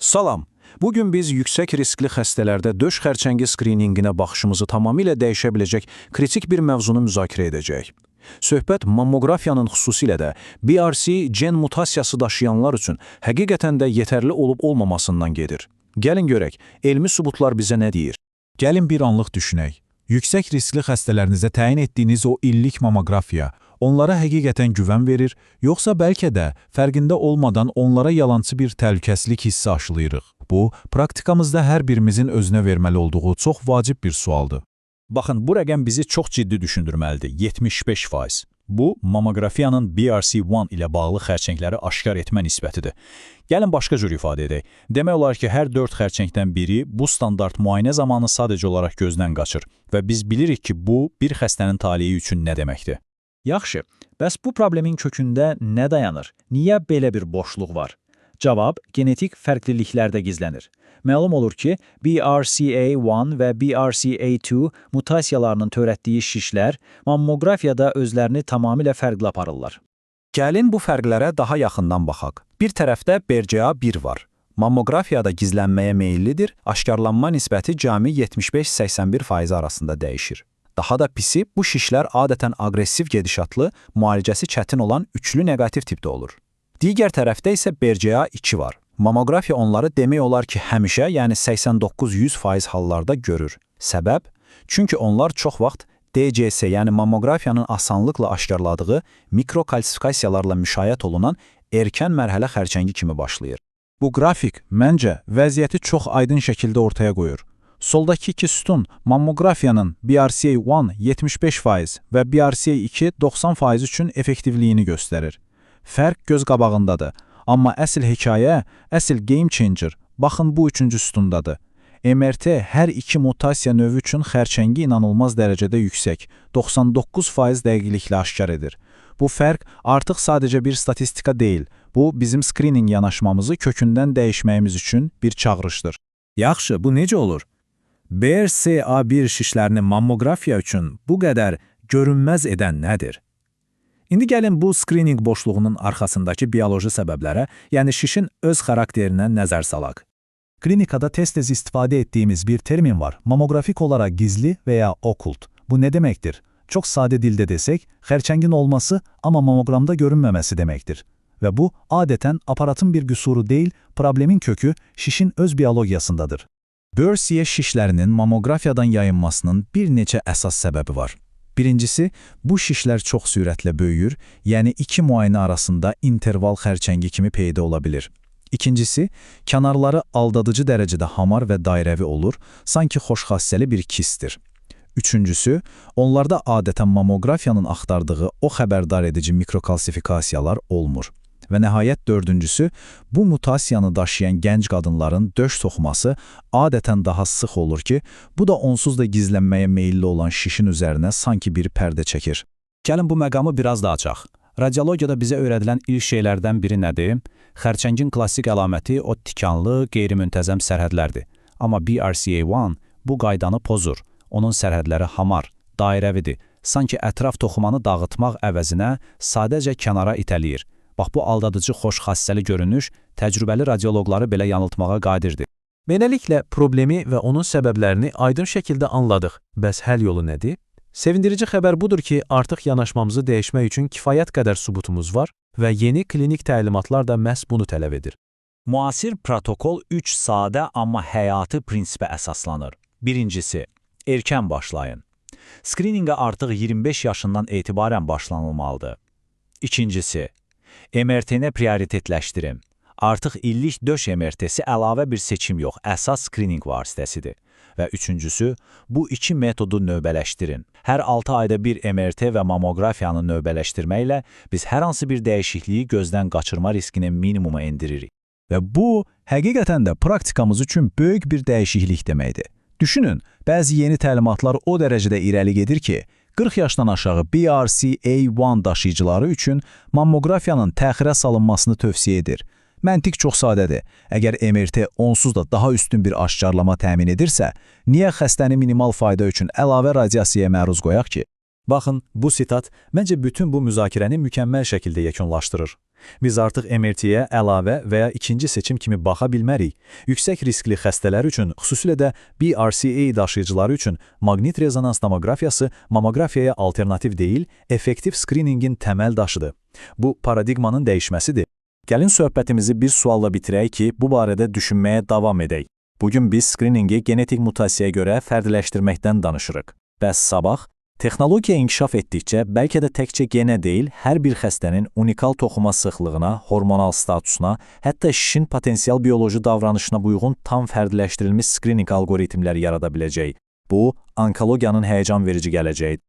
Salam. Bugün biz yüksək riskli xəstələrdə döş xərçəngi skrininqinə baxışımızı tamamilə dəyişə biləcək kritik bir mövzunu müzakirə edəcəyik. Söhbət mammoqrafiyanın, xüsusilə də BRCA gen mutasiyası daşıyanlar üçün həqiqətən də yetərli olub olmamasından gedir. Gəlin görək, elmi sübutlar bizə nə deyir? Gəlin bir anlıq düşünək. Yüksək riskli xəstələrinizə təyin etdiyiniz o illik mammoqrafiya onlara həqiqətən güvən verir, yoxsa bəlkə də fərqində olmadan onlara yalançı bir təhlükəsizlik hissi aşılayırıq? Bu, praktikamızda hər birimizin özünə verməli olduğu çox vacib bir sualdır. Baxın, bu rəqəm bizi çox ciddi düşündürməlidir. 75%. Bu, mammoqrafiyanın BRCA1 ilə bağlı xərçəngləri aşkar etmə nisbətidir. Gəlin başqa cür ifadə edək. Demək olar ki, hər 4 xərçəngdən biri bu standart müayinə zamanı sadəcə olaraq gözdən qaçır və biz bilirik ki, bu bir xəstənin taleyi üçün nə deməkdir. Yaxşı, bəs bu problemin kökündə nə dayanır? Niyə belə bir boşluq var? Cavab genetik fərqliliklərdə gizlənir. Məlum olur ki, BRCA1 və BRCA2 mutasiyalarının törətdiyi şişlər mammoqrafiyada özlərini tamamilə fərqli aparırlar. Gəlin bu fərqlərə daha yaxından baxaq. Bir tərəfdə BRCA1 var. Mammoqrafiyada gizlənməyə meyillidir, aşkarlanma nisbəti cəmi 75-81% arasında dəyişir. Daha da pisi, bu şişlər adətən aqressiv gedişatlı, müalicəsi çətin olan üçlü neqativ tipdə olur. Digər tərəfdə isə BRCA2 var. Mammoqrafiya onları demək olar ki, həmişə, yəni 89-100% hallarda görür. Səbəb? Çünki onlar çox vaxt DCS, yəni mammoqrafiyanın asanlıqla aşkarladığı mikrokalsifikasiyalarla müşayiət olunan erkən mərhələ xərçəngi kimi başlayır. Bu qrafik, məncə, vəziyyəti çox aydın şəkildə ortaya qoyur. Soldakı iki sütun mammoqrafiyanın BRCA1 75% və BRCA2 90% üçün effektivliyini göstərir. Fərq göz qabağındadır. Amma əsl hekayə, əsl game changer, baxın bu üçüncü sütundadır. MRT hər iki mutasiya növü üçün xərçəngi inanılmaz dərəcədə yüksək, 99% dəqiqliklə aşkar edir. Bu fərq artıq sadəcə bir statistika deyil, bu bizim skrininq yanaşmamızı kökündən dəyişməyimiz üçün bir çağırışdır. Yaxşı, bu necə olur? BRCA1 şişlərini mammoqrafiya üçün bu qədər görünməz edən nədir? İndi gəlin bu skrininq boşluğunun arxasındakı bioloji səbəblərə, yəni şişin öz xarakterinə nəzər salaq. Klinikada tez-tez istifadə etdiyimiz bir termin var. Mamografik olarak gizli veya okult. Bu ne demektir? Çok sade dilde desek, xərçəngin olması ama mamogramda görünmemesi demektir. Ve bu adeten aparatın bir qüsuru değil, problemin kökü şişin öz biyologiyasındadır. BRCA şişlərinin mammoqrafiyadan yayınmasının bir neçə əsas səbəbi var. Birincisi, bu şişlər çox sürətlə böyüyür, yəni iki müayinə arasında interval xərçəngi kimi peyda ola bilir. İkincisi, kənarları aldadıcı dərəcədə hamar və dairəvi olur, sanki xoşxassəli bir kistdir. Üçüncüsü, onlarda adətən mammoqrafiyanın axtardığı o xəbərdar edici mikrokalsifikasiyalar olmur. Və nəhayət dördüncüsü, bu mutasiyanı daşıyan gənc qadınların döş toxuması adətən daha sıx olur ki, bu da onsuz da gizlənməyə meyilli olan şişin üzərinə sanki bir pərdə çəkir. Gəlin bu məqamı biraz daha açaq. Radiologiyada bizə öyrədilən ilk şeylərdən biri nədir? Xərçəngin klassik əlaməti o tikanlı, qeyri-müntəzəm sərhədlərdir. Amma BRCA1 bu qaydanı pozur. Onun sərhədləri hamar, dairəvidir. Sanki ətraf toxumanı dağıtmaq əvəzinə sadəcə kənara itələyir. Bax bu aldadıcı xoş xassəli görünüş təcrübəli radioloqları belə yanıltmağa qadirdir. Beləliklə, problemi və onun səbəblərini aydın şəkildə anladıq. Bəs həll yolu nədir? Sevindirici xəbər budur ki, artıq yanaşmamızı dəyişmək üçün kifayət qədər sübutumuz var və yeni klinik təlimatlar da məhz bunu tələb edir. Müasir protokol 3 sadə, amma həyati prinsipə əsaslanır. Birincisi, erkən başlayın. Skrininqə artıq 25 yaşından etibarən başlanılmalıdır. İkincisi, MRT-ni prioritetləşdirin. Artıq illik döş MRT-si əlavə bir seçim yox, əsas skrininq vasitəsidir. Və üçüncüsü, bu iki metodu növbələşdirin. Hər 6 ayda bir MRT və mammoqrafiyanı növbələşdirməklə biz hər hansı bir dəyişikliyi gözdən qaçırma riskini minimuma endiririk. Və bu, həqiqətən də praktikamız üçün böyük bir dəyişiklik deməkdir. Düşünün, bəzi yeni təlimatlar o dərəcədə irəli gedir ki, 40 yaşdan aşağı BRCA1 daşıyıcıları üçün mammoqrafiyanın təxirə salınmasını tövsiyə edir. Məntiq çox sadədir. Əgər MRT onsuz da daha üstün bir aşkarlama təmin edirsə, niyə xəstəni minimal fayda üçün əlavə radiasiyaya məruz qoyaq ki? Baxın, bu sitat məncə bütün bu müzakirəni mükəmməl şəkildə yekunlaşdırır. Biz artıq MRT-yə əlavə və ya ikinci seçim kimi baxa bilmərik. Yüksək riskli xəstələr üçün, xüsusilə də BRCA daşıyıcıları üçün maqnit rezonans tomoqrafiyası mamoqrafiyaya alternativ deyil, effektiv skriningin təməl daşıdır. Bu paradigmanın dəyişməsidir. Gəlin söhbətimizi bir sualla bitirək ki, bu barədə düşünməyə davam edək. Bugün biz skriningi genetik mutasiyaya görə fərdiləşdirməkdən danışırıq. Bəs sabah? Texnologiya inkişaf etdikcə bəlkə də təkcə genə deyil, hər bir xəstənin unikal toxuma sıxlığına, hormonal statusuna, hətta şişin potensial bioloji davranışına uyğun tam fərdiləşdirilmiş skrininq alqoritmləri yarada biləcək. Bu, onkologiyanın həyəcan verici gələcəyidir.